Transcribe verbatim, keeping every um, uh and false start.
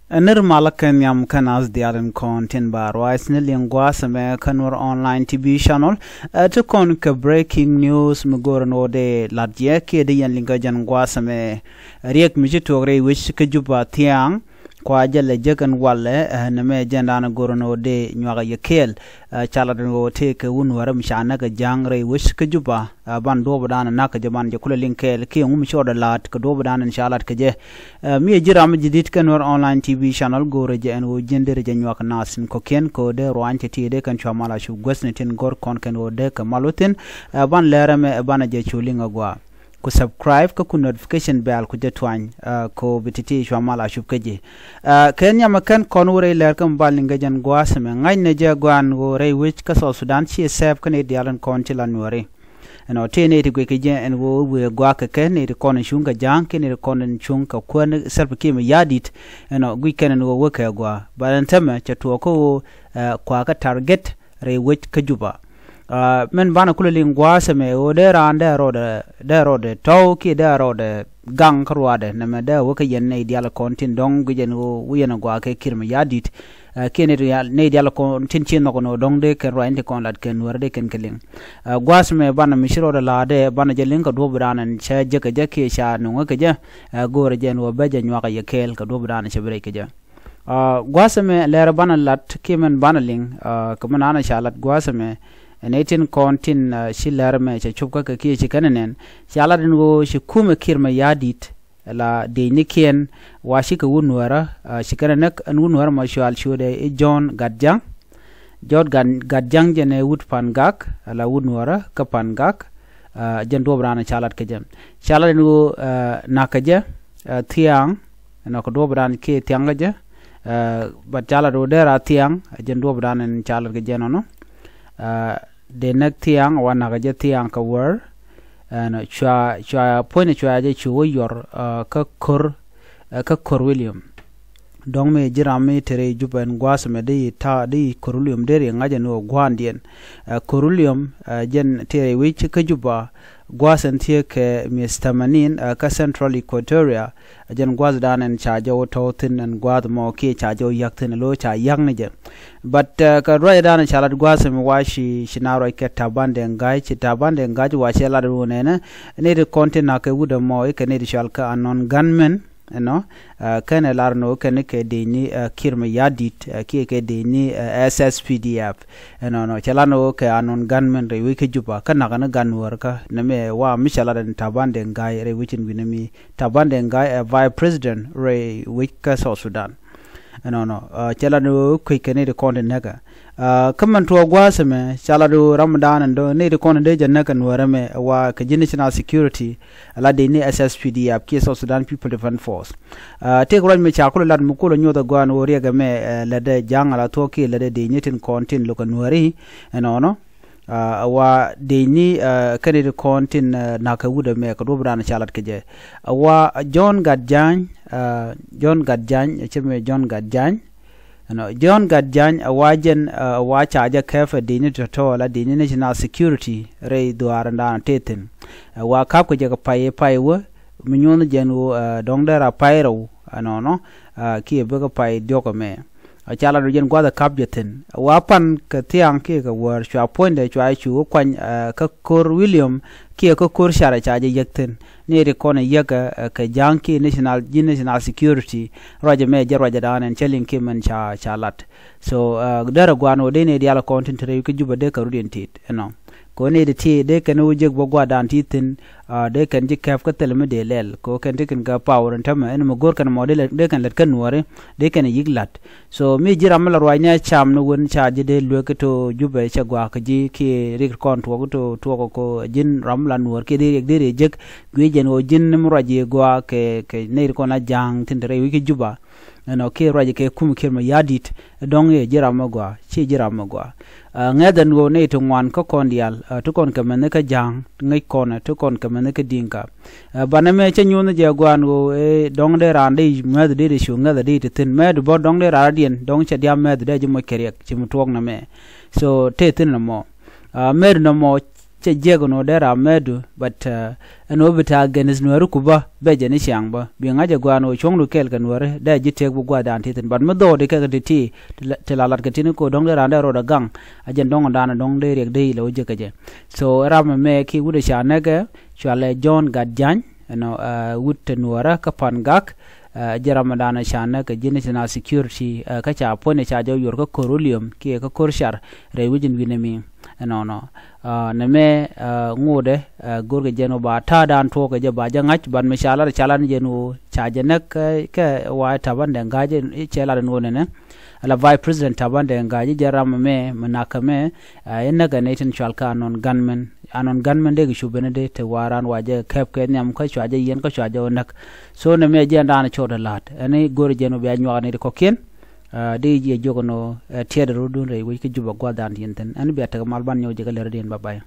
Ɛ nir malä kɛ nhiam kä nath diaal in kɔn tin ba ruac ni liŋ gua̱a̱th ɛmɛ kä Nuer Online T V channel. Ɛ ti kɔn kɛ breaking news mi go̱o̱r ɛn ɣöö dee la̱t yɛ kiɛ dee yɛn liŋ kä jɛn gua̱a̱th ɛmɛ. Riɛk mi ci tuɔɔk rɛy wec kä Juba thia̱a̱ŋ kua jɛ lɛ jek ɛn walɛ, ɛ nɛmɛ jɛn da̱a̱n go̱o̱r ɛn ɣöö dee nyuak yɛ kɛɛl. Ɛ ca lat ɛn ɣöö tëëkɛ wun wärä mi ca näk ɛ ja̱a̱ŋ rɛy wec kä Juba. Ɛ ban duɔ̱ɔ̱p da̱a̱n näk kɛ jɛ ban jɛ kulɛ liŋ kɛɛl kiɛ ŋu mi cɔɔdɛ la̱a̱t kɛ duɔ̱ɔ̱p da̱a̱n in ca lat kɛ jɛ. Ɛ mi ɛ ji̱ ram mi ji̱ di̱t kä Nuer Online T V channel go̱o̱rɛ jɛ ɛn ɣöö ji̱n derɛ jɛ nyuak nath in kɔ̱kiɛn kɛ ɣöö dee ruany cɛ ti dee kɛn cua mal a cup guäthni tin go̱r kɔn kɛn ɣöö dee kɛ mal wä thi̱n. Ɛ ban lɛr ɛmɛ ɛ ban ɛ jɛ cu liŋ ɛ gɔaa. Ku subscribe kä ku notification bell ku jɛ tuany, ɛ kɛ ɣöö bi ti̱ti̱ cua mal a cup kä ji̱. Ɛ kɛ nhiam ɛ kɛn kɔn wä rɛy lɛr kä mi bal niŋ kɛ jɛn gua̱a̱th ɛmɛ ŋa̱cnɛ jɛ gɔaa ɛn ɣöö rɛy wec kä South Sudan ciɛ sɛɛp kä nɛy diaal in kɔn ci la nuääri. Ɛnɔ tëë nɛy ti guic kɛ jɛ ɛn ɣöö wëë gɔaa kɛ kɛ nɛy ti kɔn in cuŋ kɛ ja̱a̱ŋ kiɛ nɛy ti kɔn in cuŋ kɛ kuäär ni Salva Kiir Mayardit. Ɛnɔ guic kɛn ɛn ɣöö wä kɛ gɔaa. But ɛn täämɛ cɛ tuɔɔk kä ɣöö, ɛ, kua kɛ target rɛy wec kä Juba. Ɛ, min banɛ kulɛ liŋ gua̱a̱th ɛmɛ ɣöö dee raan dee rɔɔdɛ, dee rɔɔdɛ tɔ̱w kiɛ dee rɔɔdɛ gaŋ kä ruaadɛ nɛmɛ dee wä kä yɛn nɛy diaal kɔn tin dɔ̱ŋ guic ɛn ɣöö wä yɛn ɛ gɔaa kɛ Kiir Mayardit. Ɛ, kiɛ nɛy diaal, nɛy diaal kɔn tin ci nhɔk ɛn ɣöö dɔ̱ŋ dee kɛn ruac in ti kɔn lat kɛ nuäärä dee kɛn kɛ liŋ. Ɛ, gua̱a̱th mɛ banɛ mi ci rɔɔdɛ la̱a̱dɛ banɛ jɛ liŋ kɛ duɔ̱ɔ̱p da̱a̱n ɛn cɛ jek kɛ jɛ kiɛ ca nuŋä kɛ jɛ. Ɛ, go̱o̱rɛ jɛ ɛn ɣöö bɛ jɛ nyuak ɛ yɛ kɛɛl kɛ duɔ̱ɔ̱p da̱a̱n cɛ bi rɛc kɛ jɛ. Ɛ, gua̱a̱th mɛ lɛr banɛ lat kiɛ mɛn banɛ liŋ, ɛ, kɛ mɛn anɛ ca lat gua̱a̱th mɛ. Ɛ, nɛy tin kɔn tin, ɛ, ci lɛr mɛ cɛ cop kä kɛ kiɛ ci kɛn ɛ nɛn. Ca lat ɛn ɣöö ci kumɛ Kiir Mayardit la dec ni kiɛn wa cikɛ wut nuäärä, ɛ, ci kɛn ɛ näk ɛn wut nuäärä mɔ cual ciötdɛ i̱ John Gatjaŋ. John Gat, Gatjaŋ jɛn ɛ wut Pangak, ɛ la wut nuäärä kä Pangak, ɛ, jɛn duɔ̱ɔ̱p raan ca lat kɛ jɛ. Ca lat ɛn ɣöö, ɛ, na̱k kɛ jɛ, ɛ, thia̱a̱ŋ, ɛnɔ kɛ duɔ̱ɔ̱p raan kiɛ thia̱ŋ kɛ jɛ, ɛ, but ca lat ɣöö dee raa thia̱a̱ŋ, ɛ, jɛn duɔ̱ɔ̱p raan ɛn ca lat kɛ jɛ nɔnɔ. Ɛ, dee näk thia̱a̱ŋ wa na̱k kɛ jɛ thia̱a̱ŋ kɛ wäär, ɛnɔ cua, cua puɔ̱nyɛ cua jɛ cu wä yɔr, ɛ, kä ko̱r, ɛ, kä ko̱r William. Dɔ̱ŋ mi ji̱ ram mi te rɛy Juba ɛn gua̱a̱th ɛmɛ dee yi ta̱a̱ dee yi ko̱r William dee ri ŋa̱c ɛn ɣöö gua̱a̱ndiɛn. Ɛ, ko̱r William, ɛ, jɛn te rɛy wec kä Juba gua̱a̱th ɛn thiee kɛ mi̱eth tamanin, ɛ, kä Central Equatoria. Ɛ jɛn gua̱a̱th da̱a̱n ɛn ca jɛ wä tɔ̱w thi̱n ɛn gua̱a̱th mɔ kiɛ ca jɛ wä yäk thi̱n ɛ lo̱ ca yäk ni jɛ. But, ɛ, kɛ ruac da̱a̱n ca lat gua̱a̱th ɛmɛ wa ci, ci na ruac kɛ Taban Deng Gai, ci Taban Deng Gai wa cɛ lat wun ɛnɛ. Ni ti kɔn ti nak kɛ wut ɛmɔ ikɛ ni ti cɔal kɛ unknown gunmen. Ɛnɔ, ɛ, kɛnɛ lar ni wä kɛn kɛ dec ni, ɛ, Kiir Mayardit, ɛ, kiɛ kɛ dec ni, ɛ, S S P D F. Ɛnɔ, nɔ cɛ lar ni wä kɛ unknown gunmen rɛy wec kä Juba kä nakä ni gan wär kä nɛmɛ wa mi cɛ lar ni Taban Deng Gai rɛy wec in wi̱n mi Taban Deng Gai ɛ vice president rɛy wec kä South Sudan. Ɛnɔ, nɔ, ɛ, cɛ lar ni wä kuec kɛ ni ti kɔn ti näkä. Kä mɛn tuɔɔk gua̱a̱th ɛmɛ ca lat ɣöö ram mi da̱a̱n ɛn dɔ̱ŋ nɛy ti kɔn in dee jɛ näk kɛ nuäärä mɛ ɛ wa kɛ ji̱ national security ɛ la dec ni S S P D F kiɛ South Sudan People Defense Force. Tëëk ruac mi ca kulɛ lat mi kulɛ nyoth ɛ gɔaa ɛn ɣöö riɛk ɛmɛ ɛ lätdɛ ja̱a̱ŋ ɛ la thuɔ̱k kiɛ lätdɛ dec ni tin kɔn tin lo̱k kɛ nuääri ɛnɔnɔ. Ɛ wa dec ni kɛn ti kɔn tin na̱k kɛ wut ɛmɛ kɛ duɔ̱p da̱a̱n ca lat kɛ jɛ. Ɛ wa John Gatjaŋ, John Gatjaŋ, ɛ cɛ mɛ John Gatjaŋ. Ɛnɔ John Gatjaŋ ɛ wa jɛn ɛ wa ca jɛ kɛp ɛ dec ni tɔ̱tɔ̱ ala dec ni national security rɛy dhuaar ɛn da̱a̱n tëë thi̱n. Ɛ wa ka̱p kɛ jɛ kɛ pay ɛ pay wä mi nyuɔ̱n jɛn ɣöö ɛ dɔ̱ŋ dee ra pay rɛw ɛnɔnɔ. Kiɛ bikɛ pay diɔ̱k ɛmɛ ɛ ca lat ɣöö jɛn gua̱th ɛ ka̱p jɛ thi̱n. Ɛ wa pan kɛ thia̱a̱ŋ kiɛ kɛ wäär cua puɔ̱nydɛ cua cu wä kuany ɛ kä ko̱r William kiɛ kä ko̱r carɛ ca jɛ yäk thi̱n. Ni ri kɔn ɛ yäk ɛ kɛ ja̱a̱ŋ kiɛ national ji̱ national security. Ruacɛ mɛ jɛ ruacɛ da̱a̱n ɛn cä liŋ kiɛ mɛn ca ca lat. So derɛ gua̱a̱n ɣöö dee ni diaal kɔn tin te rɛy kä Juba dee kɛ rut in tit ɛnɔ. Kɛ ɣöö ni ti ti dee kɛn wä jek bä gua̱a̱r da̱a̱n ti thi̱n. Dee kɛn ji̱ kɛp kä thilɛ mi dee lɛl kɛ ɣöö kɛn ti kɛn kɛ power in tämɛ ɛn mɛ go̱r kɛn mɔ dee kɛn lät kä nuɔ̱ɔ̱ri dee kɛn yi̱k la̱t. So mi ji̱ ram mi la ruacni a cam ni wen ca ji̱ dee luek kä to Jubɛ cɛ gua̱a̱k kä ji̱ kiɛ rik kɔn tuɔk to tuɔk ko ji̱n ram mi la nuɔ̱ɔ̱r kiɛ dee riɛk dee riɛk jek. Guic jɛn ɣöö ji̱n ni mi ruac yiëë gua̱a̱k kɛ kɛ nɛy ri kɔn a ja̱a̱ŋ thi̱n te rɛy wi̱c kä Jubɛ. Ɛnɔ kiɛ ruac kɛ kum kiɛr mɛ ya̱di̱t. Dɔ̱ŋ yɛ ji̱ ram mi gua̱a̱ ci ji̱ ram mi gua̱a̱. Ŋɛth ɛn ɣöö nɛy ti ŋuan kä kɔn diaal ti kɔn kɛ mɛnh kä ja̱a̱ŋ ŋäc kɔn ti kɔn kɛ mɛnh kä di̱ŋka. Banɛ mɛ cä nyuuth ni jɛ gua̱a̱n ɣöö ëë dɔ̱ŋ dee raan dee ŋäth dee dee cu ŋäth dee ti thi̱n mɛɛt bä dɔ̱ŋ dee raan diɛn dɔ̱ŋ cɛ dia̱ mɛɛth dee ji̱ moc kɛ riɛk ci mi tuɔɔk nɛ mɛ. So tëë thi̱n nɔmɔ mɛɛt nɔmɔ Cɛ jiɛk ɛn ɣöö dee ram mɛɛtdu, but ɛn ɣöö bi ta̱a̱ against Nuääri ku bä, bɛ jɛ ni ciaŋ bä. Bi ŋa̱c ɛ gua̱a̱n ɣöö cuɔ̱ŋdu kɛɛl kɛ Nuääri, dee ji̱ tëëk bi gua̱a̱th dan ti thi̱n. But mi dhɔɔk di kɛ kɛ ti̱ti̱, ti la lat kɛ ti̱n i̱ ko̱ dɔ̱ŋ dee raan dee rɔɔdɛ gaŋ, a jɛn dɔ̱ŋ dan dɔ̱ŋ dee riɛk dee ilɛ wä jiäkä jɛ. So ram ɛmɛ ki wut ɛ ca näk ɛ, cualɛ John Gatjany, ɛnɔ wut te Nuäärä kä Pangak. Jɛ ram ɛ dan ɛ ca näk ɛ ji̱n national security, kä ca puɔ̱ny ɛ ca jɛ yuɔr kä ko̱r William kiɛ kä ko̱r car rɛy wi̱c in wi̱n ɛmi. Ɛnɔnɔ nɛmɛ ŋotdɛ, go̱rkɛ jɛn ɣöö ba ta̱a̱ dan tuɔɔk kɛ jɛ ba jɛ ŋa̱c, but mi ca lat ɛ ca lat ni jɛn ɣöö ca jɛ näk kɛ, kɛ wa̱a̱ Taban Deng Gai, cɛ lat ɛn ɣöö nɛnɛ ala Vice President Taban Deng Gai, jɛ ram ɛmɛ mi nakä mɛ, ɛ näk ɛ nɛy tin cual kä anɔn gunmen, anɔn gunmen dee kɛ cu ben dee te wa̱a̱ raan wa jɛ kɛp kɛ nhiam kä cua jɛ yiɛn kä cua jɛ ɣöö näk. So nɛmɛ jɛ ɛn dan cot ɛ la̱a̱t ɛn i̱ go̱rɛ jɛn ɣöö bia nyuak nɛy ti kɔ̱kiɛn. Di jiɛ jiök ɛn ɣöö tiɛɛt rotdun rɛy wec kä Jubɛ gua̱a̱th dan ti thi̱n. Ɛn bia tek mal ban nyɔk jɛ kä lɛr diɛn, bye bye.